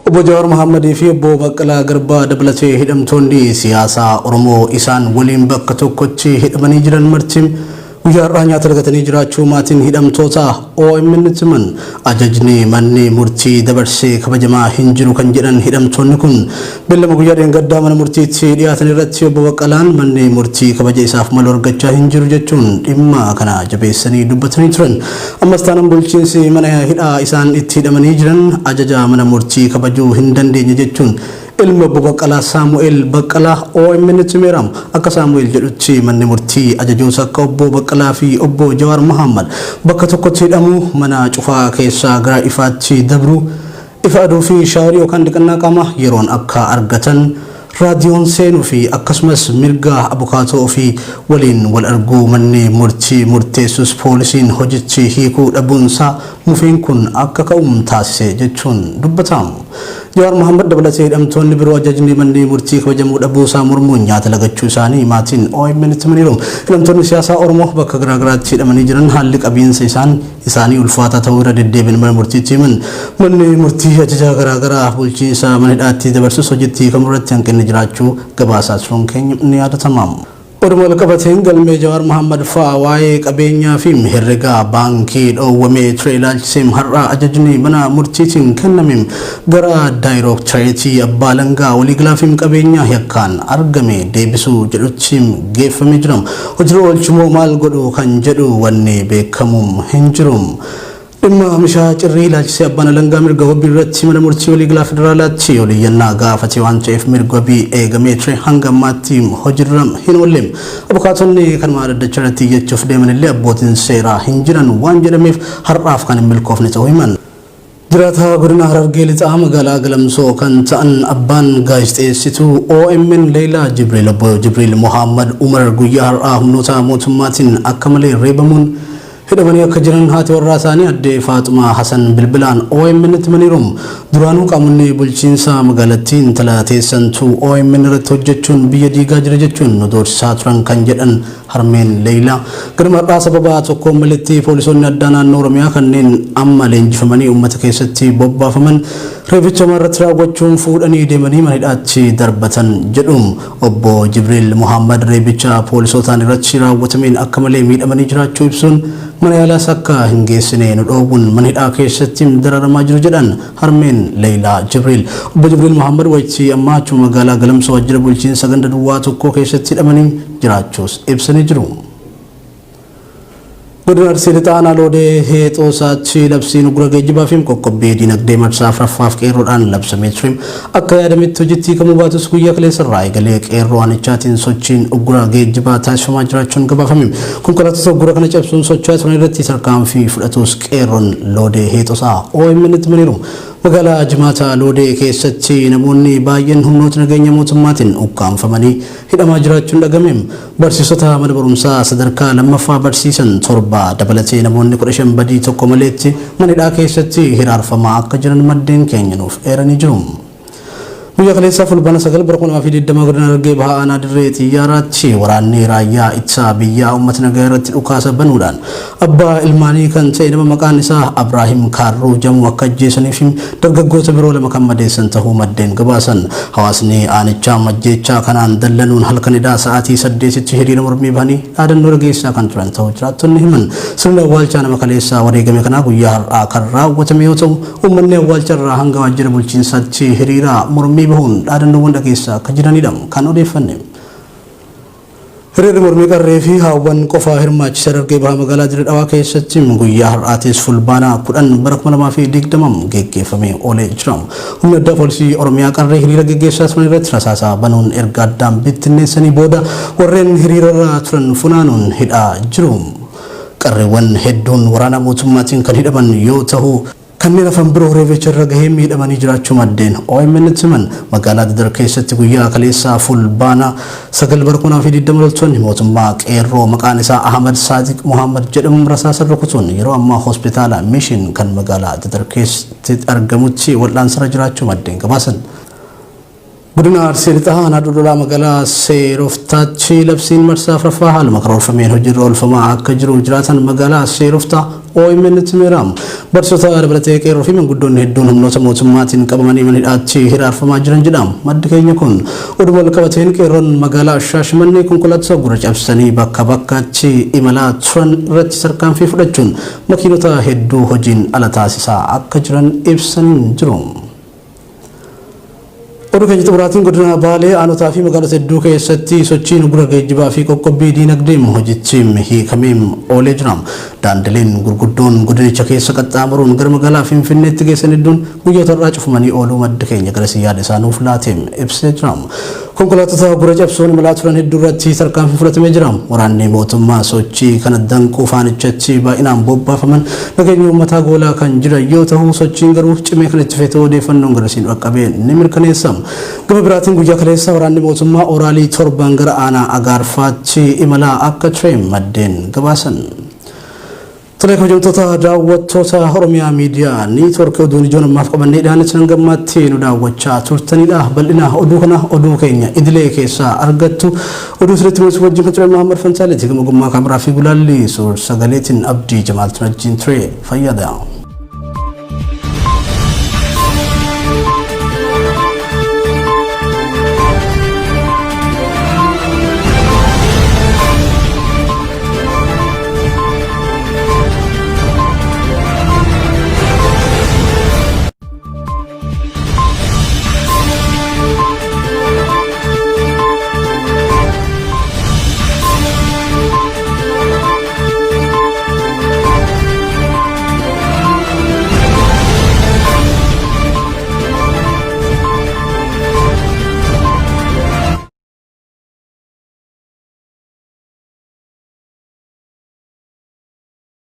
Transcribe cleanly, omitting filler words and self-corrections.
Obbo Jawaar Mohaammadii fi Obbo Baqqalaa Garbaa dabalatee hidhamtoonni siyaasaa Oromoo isaan waliin bakka tokkotti hidhamanii jiran marti guyyaa har'aa nyaata argatanii jiraachuu maatiin hidhamtoota OMN'tti himan. Ajajni manni murtii dabarse kabajamaa hin jiru kan jedhan hidhamtoonni kun beellama guyyaa dheengaddaa mana murtiitti dhiyaatan irratti Obbo Baqqalaan manni murtii kabaja isaaf malu argachaa hin jiru jechuun dhimma kana jabeessanii dubbatanii turan. Ammas taanaan bulchiinsi mana hidhaa isaan itti hidhamanii jiran ajaja mana murtii kabajuu hin dandeenye jechuun ilmi Obbo Baqqalaa Saamu'eel Baqqalaa OMN'tti himeera. Akka Saamu'eel jedhutti manni murtii ajajoota akka Obbo Baqqalaa fi Obbo Jawaar Mohammad bakka tokkotti hidhamuu, mana cufaa keessaa gara ifaatti dabruu, ifa aduu fi shaaworii yookaan dhiqannaa qaamaa yeroon akka argatan, raadiyoon seenuu fi akkasumas mirga abukaatoo ofii waliin wal arguu manni murtii murteessus poolisiin hojichi hiikuu dhabuunsaa mufiin kun akka ka'u taasise jechuun dubbata. Jawaar Mohammad dabalatee hidhamtoonni biroo ajajni manni murtii kabajamuu dhabuusaa mormuun nyaata lagachuu isaanii maatiin OMN'tti himaniiru. Hidhamtoonni siyaasaa Oromoo bakka garaagaraatti hidhamanii jiran haalli qabiinsa isaan isaanii ulfaataa ta'uu irra deddeebiin mana murtiitti himan. Manni murtii ajaja garaagaraa bulchiinsa mana hidhaatti dabarsus hojiitti hiikamuu irratti hanqinni jiraachuu gabaasaa turuun keenya ni yaadatama. Oduma walqabateen galmee Jawaar Mohammad fa'aa waa'ee qabeenyaa fi herrega baankii dhoowwamee ture ilaalchisee har'a ajajni mana murtiitiin kenname gara daayirooktareetii abbaa alangaa waliigalaa fi qabeenyaa yakkaan argame deebisuu jedhutti geeffamee jira. Hojiirra oolchumoo maal godhu kan jedhu wanni beekamu hin jiru. Dhimma Mishaa Cirrii ilaalchisee abbaan alangaa mirga wabii irratti mana murtii waliigalaa federaalaatti oliyyannaa gaafate waan ta'eef mirga wabii eegamee ture hanga ammaatti hojiirra hin oolle. Abukaatonni kanuma dhaddacha irratti iyyachuuf deeman illee abbootiin seeraa hin jiran waan jedhameef har'aaf kan hin milkoofne ta'uu himan. Jiraataa godina Harargee Lixaa magaalaa Galamsoo kan ta'an abbaan gaazexeessituu OMN Leeylaa Jibriil Obbo Jibriil Mohammad Umar guyyaa har'aa humnoota mootummaatiin akka malee reebamuun hidhamanii akka jiran haati warraa isaanii addee Faaxumaa Hasan bilbilaan OMN'tti himaniiru. Duraanuu qaamonni bulchiinsa magaalattii intala teessantuu OMN irratti hojjechuun biyya diigaa jira jechuun nu doorsisaa turan kan jedhan harmeen Leeylaa ganama har'aa sababa tokkoon maletti poolisoonni addaa naannoo Oromiyaa kanneen amma leenjifamanii uummata keessatti bobbaafaman reebicha hamaa irratti raawwachuun fuudhanii deemanii mana hidhaatti darbatan jedhu. Obbo Jibriil Mohammad reebicha poolisootaan irratti raawwatameen akka malee miidhamanii jiraachuu ibsuun mana yaalaas akka hin geessine nu dhoowwuun mana hidhaa keessatti dararamaa jiru jedhan harmeen Leeylaa Jibriil. Obbo Jibriil Mohammad wayitii ammaa achuma magaalaa Galamsoo waajjira bulchiinsa ganda duwwaa tokkoo keessatti hidhamanii jiraachuus ibsanii jiru. Godina Arsii Lixaa Aanaa Loodee Heexoosaatti labsiin uggura geejjibaa fi qoqqobbii dinagdee marsaa afuraffaaf qeerroodhaan labsamee ture. Akka yaadametti hojiitti hiikamuu baatus guyyaa kaleessa irraa eegalee qeerroo aanichaatiin sochiin uggura geejjibaa taasifamaa jiraachuun gabaafame. Konkolaattota uggura kana cabsuun socho'aa turan irratti tarkaanfii fudhatus qeerroon Loodee Heexoosaa OMN'tti himaniiru. Magaalaa Jimaataa Loodee keessatti namoonni baay'een humnoota nageenya mootummaatiin ukkaamfamanii hidhamaa jiraachuun dhagame. Barsiisota mana barumsaa sadarkaa lammaffaa barsiisan 7 dabalatee namoonni 15 badii tokko maleetti mana hidhaa keessatti hiraarfamaa akka jiran maddeen keenya nuuf eeranii jiru. Guyyaa kaleessaa Fulbaana 9 bara 2020 godina Harargee Bahaa Aanaa Dirree Xiyyaaraatti waraanni raayyaa ittisa biyyaa uummata nagaa irratti dhukaasa banuudhaan abbaa ilmaanii kan ta'e nama maqaan isaa Abraahim Kaarruu jedhamu akka ajjeesanii fi dargaggoota biroo 2 kan madeessan tahuu maddeen gabaasan. Hawaasni aanichaa ajjeechaa kanaan dallanuun halkan edaa sa'aatii 8tti hiriira mormii bahanii dhaadannoo dhageessisaa kan turan tahuu jiraattonni himan. Sirni awwaalchaa nama kaleessa wareegame kanaa guyyaa har'aa kan raawwatame yoo ta'u, uummanni awwaalcha irraa hanga waajjira bulchiinsaatti hiriira mormii bahuun dhaadannoowwan dhageessisaa akka jiranidha kan odeeffanne. Hiriirri mormii qarree fi haawwan qofa hirmaachise Harargee Bahaa magaalaa Dirre Dhawaa keessatti guyyaa har'aatis Fulbaana 10 bara 2020 geggeeffamee oolee jira. Humni addaa poolisii Oromiyaa qarree hiriira geggeessaa turan irratti rasaasa banuun erga addaan bittinneessanii booda warreen hiriirarra turan funaanuun hidhaa jiru. Qarreewwan hedduun waraana mootummaatiin kan hidhaman yoo tahu, kanneen hafan biroo reebicha irra gaheen miidhamanii jiraachuu maddeen OMN'tti himan. Magaalaa Dadar keessatti guyyaa kaleessaa Fulbaana 9 bara 2020 loltoonni mootummaa qeerroo maqaan isaa Ahmad Saadiq Muhammad jedhamu rasaasan rukutuun yeroo ammaa hospitaala Mishin kan magaalaa Dadar keessatti argamutti wal'aansarra jiraachuu maddeen gabaasan. Godina Arsii Lixaa Aanaa Dodolaa magaalaa Seeroftaatti labsiin marsaa afraffaa haaluma karoorfameen hojiirra oolfamaa akka jiru jiraatan magaalaa Seeroftaa OMN tti himeera. Barsiisota dabalatee qeerroo fi manguddoonni hedduun humnoota mootummaatiin qabamanii mana hidhaatti hiraarfamaa jiran jedha maddi keenya kun. Oduma wal qabateen qeerroon magaalaa Shaashamannee konkolaattota gurra cabsanii bakka bakkatti imalaa turan irratti tarkaanfii fudhachuun makiinota hedduu hojiin ala taasisaa akka jiran ibsanii jiru. Oduu keenya xumuraatiin godina Baalee aanotaa fi magaalota hedduu keessatti sochiin uggura geejjibaa fi qoqqobbii diinagdee hojichi hiikamee oolee jira. Daandileen gurguddoon godinicha keessa qaxxaamuruun gara magaalaa Finfinneetti geessan hedduun guyyoota irraa cufamanii ooluu maddi keenya garasii yaada isaa nuuf laate ibsee jira. Konkolaattota uggura cabsuun imalaa turan hedduu irratti tarkaanfii fudhatamee jira. Waraanni mootummaa sochii kana danquu faanichatti baay'inaan bobbaafaman nageenya uummataa goolaa kan jiran yoo ta'u, sochiin garuu cimee kan itti fete odeeffannoon garasiin dhaqqabee ni mirkaneessa. Gama biraatiin guyyaa kaleessa waraanni mootummaa Oraalii 7 gara aanaa Agaarfaatti imalaa akka ture maddeen gabaasan. Tolee, kabajamtoota daawwattoota Oromiyaa Miidiyaa Niitworkii, oduun ijoon ammaaf qabannee dhiyaanne sanan gammaatti nu daawwachaa turtanidha. Bal'ina oduu kana oduu keenya idilee keessaa argattu. Oduu sirriitti mul'isu wajjin kan ture Mahammad Fantaaleeti. Gama ogummaa kaameraa fi gulaalli suur sagaleetiin Abdii Jamaaltu wajjin ture. Fayyada.